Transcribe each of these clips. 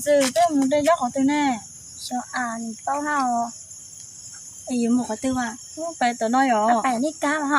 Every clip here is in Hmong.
Txwm, peb mus de zaub qhov twg ne? Xyov as, nim paub hab os. Es yuav mus qhov twg mas? Pais tom no yom. Pais nej kab os.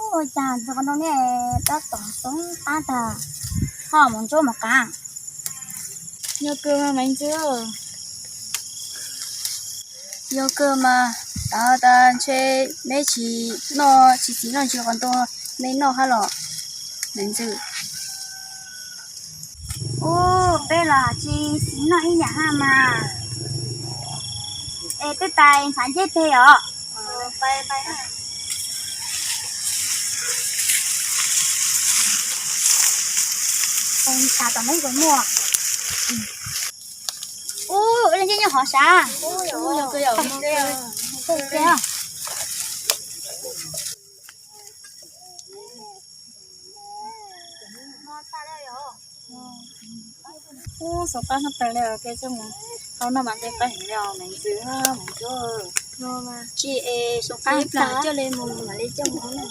Ua cas ntxuav qhov no ne, tab tom xoob qab tag, ho mus ntsuab mov qab. Yog kawg mas Maiv Ntxwg. Yog kawg mas, tav tas ntshe neb tsis noj tsis txiv noj ntsis qhov ntua, neb noj hab los Maiv Ntxwg. Ub, peb los tsis txiv noj ib yam hab mas. Es peb pais ntshav ncej teg os. Ntshav tom Maiv Ntxwg muaj. Ub, ntsej nyob hov sav. Ub, xoob qab tag li os, peb coj mus hau noj mas nqi qab heev li os Maiv Ntxwg, Maiv Ntxwg. Tsis es xoob qab tas coj li mus mam li coj mus hau na.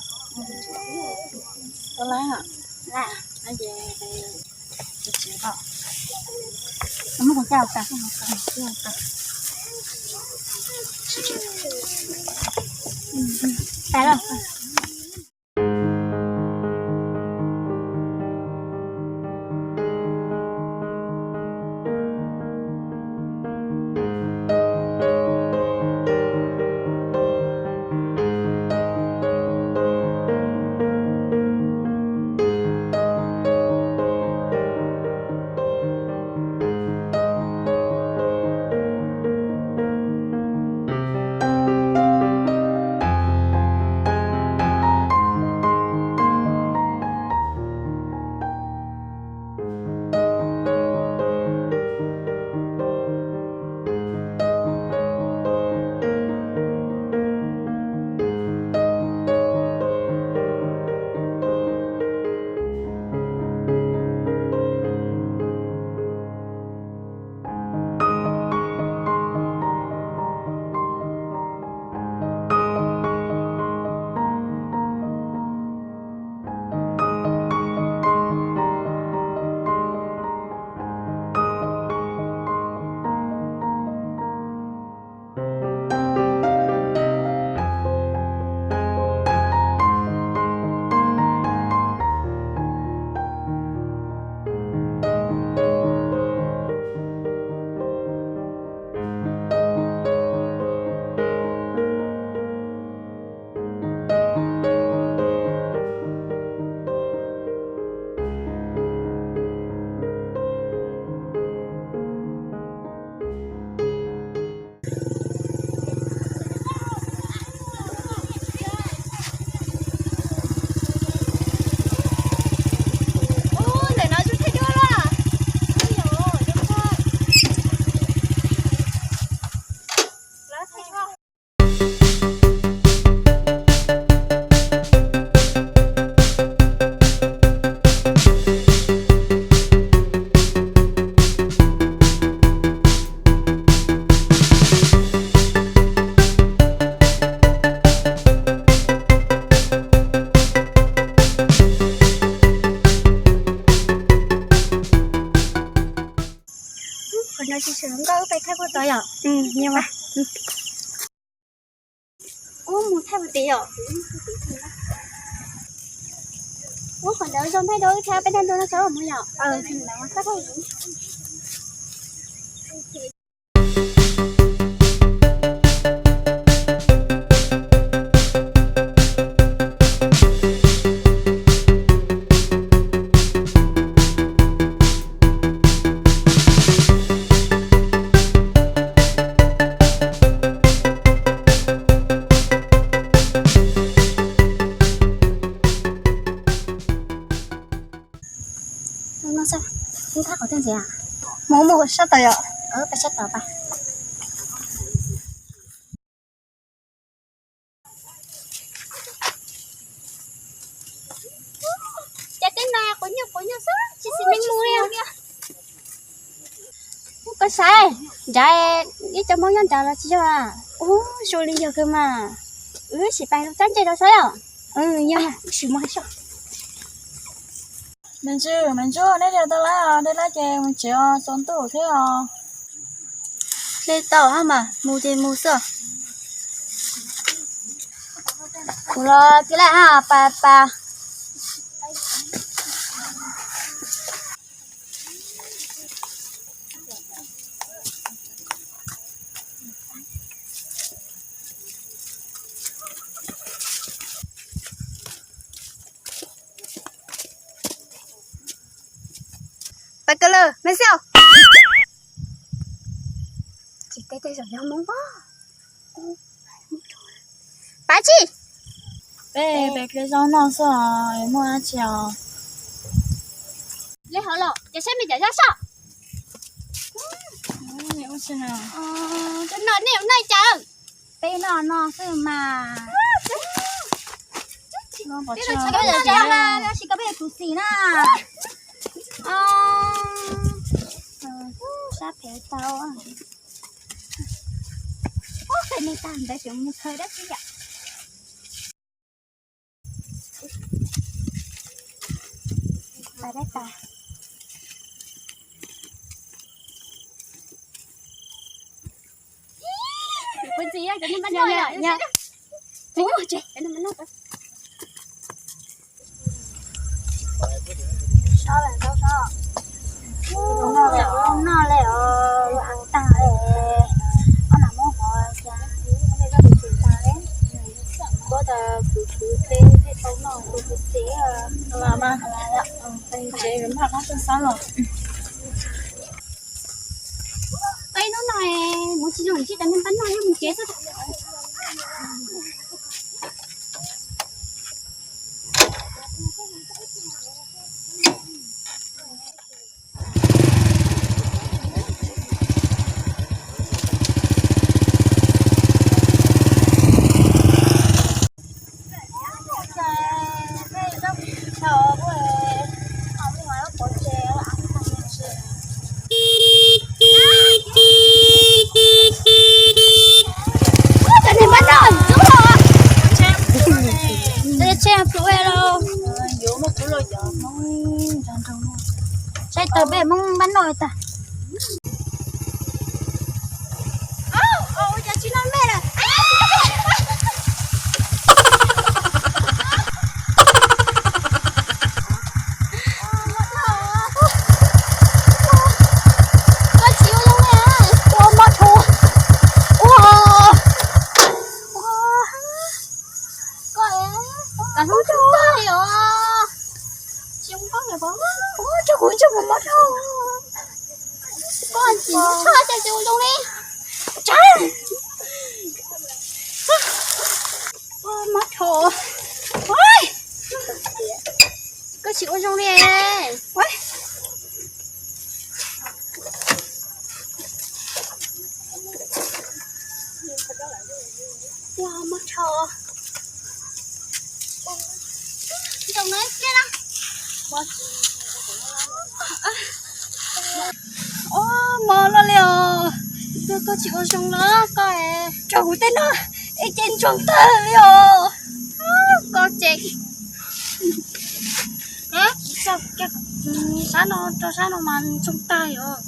Qhov no tsis tshua nkauj, wb pais thaij puag tod yom. Ub, mus thaij puag tid yom. Ub, qhov ntawd zoo thaij dua, wb thaij peb thaij ntua no tso mus yom. Ntxim, mus mus sab tod yom. Peb sab tod pas. Cas tej no quav nyuj quav nyuj xwb, tsis xis neej mus li. Koj saib, nrad ib co Hmoob nyob nrad los tsis yog? Ub, zoo li yog kawg mas. Wb sim pais rau sab ntsej rau saib os. Yog mas, wb sim mus saib. Me ntsuag, me ntsuag, neb yog tau lab os, dej lab ces mus tsev os, tsaus ntuj thiab os. Dej tau hab mas, mus ces mus xwb. Kuv los kis laj hab, pas pas. Pas kawg lawm, me xiab. Tsis teb tej zaum yog Hmoob. Pas tsi. Peb, peb hle zaub noj xwb os, muaj dab tsi os? Hle hauv los ces saib me cov zaub soj. Ua tsi na? Cov no nej ua noj cas? Peb noj no xwb mas. Peb los tsis koj peb tus xis na. Sab phem tau. Ub, qe me tag ntawd tseem mus khaws dab tsi yom? Pas dab tas. Kuv txiv, cov neeg pab noj, noj li os, tag li. Ob nam muab hov, kuv tas kuv kuv teb teb tau noj kuv kuv txiv. Tsev npaj qab tuaj xab los. Peb hnub no mus tsis zoo, tsis tas neeg pab noj, yog mus tsev xwb. Saib tawg peb Hmoob npab noj tag. Koj tsis ua zoo li, ua mob dhau. Ua, ua, koj, koj hlub tshaj li os. Tsis ua koj, ua tso kuv tso kuv mob dhau. Koj tsis hlub tshaj, cas tsis ua zoo li. Tsa, ua mob dhau. Koj tsis ua zoo li. Ua mob dhau. Zoo na, kiag na. Ua mob loj li os. Koj tsis ua zoo na koj. Tso kuv tej no, ib ce ntsoog tawg li os. Koj ces sab no rau sab no mas ntsoog tag yom.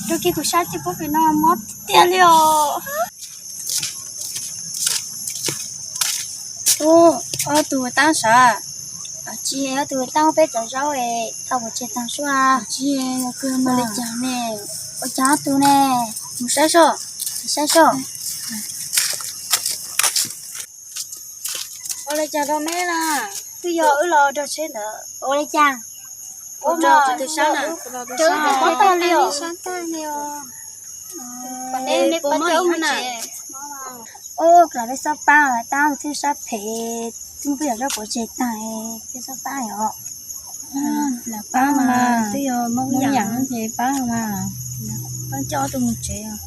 Rau kiag kuv sab ces puag pem no mob tiag li os. Ub, ob tug tab sav. Tsis, ob tug tab peb cov zaub es tau pov tseg tag sua. Tsis, ua li cas ne? Ua cas ob tug ne? Mus saib soj, saib soj. Ua li cas rau neb na? Twb yog wb los rau tsheb ntawd. Ua li cas? Ua mas tus sab na, tus sab tag li os. Sab tag li os. Puas muaj ib na? Ub, koj peb xob pab, tab tus twb sab phem, twb peb yog zaub pov tseg tag, peb xob pab yom. Lam pab mas, twb yog Hmoob yam ces pab mas. Pab coj tus mus tsev os.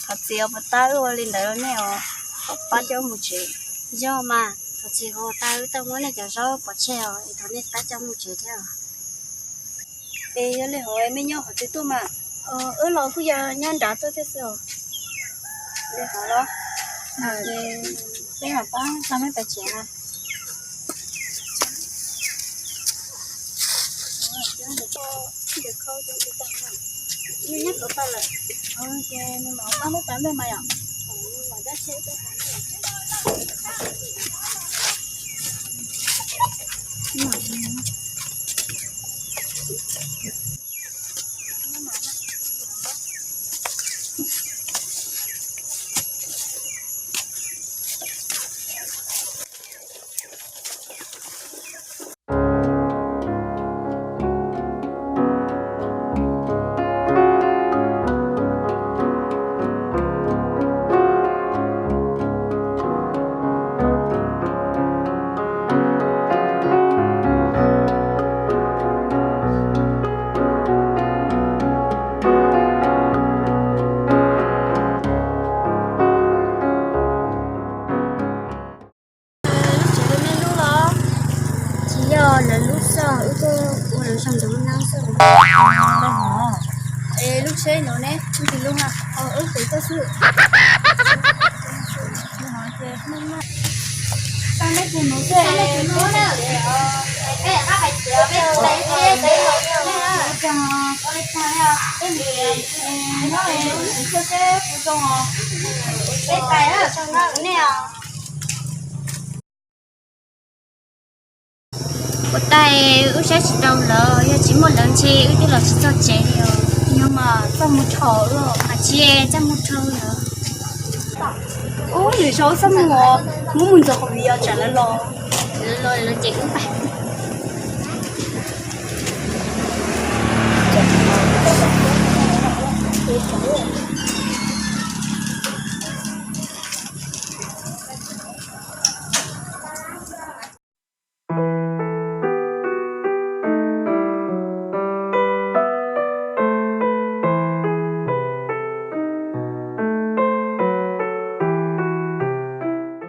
Thov txim os, puas tau wb ua li ntawd rau nej os, pab coj mus tsev. Yog mas, thov txim os, tau wb tau muab nej cov zaub pov tseg os, es thov nej pab coj mus tsev thiab os. Es yog li hov me nyob qhov twg tuaj mas? Wb los kuj yog nyob nrad tuaj thiab xwb os. Li hov los, peb mam pab xa mej pais tsev na. Nyob tau lawm, ces nws mam pab mej pais mej mas yom. Lub tsev li nej lub los? Tsis yog lawv lub xwb, wb tuaj ua lawv zoo ntawd lub neej xwb. Es lub tsheb no ne, wb tus lub na, wb tus tuaj xwb. Ua tag wb saib tsis tau lawv, yog tsis muaj lawv ntshe wb twb los tsis txog tsev li os. Yog mas txaj muag dhau lawm. Mas tsis txaj muag dhau lawm. Ub, lwm zaus txaj muag, muab mus ntxuav qhov video tsam lawv los. Lawv los lawv ces wb pais.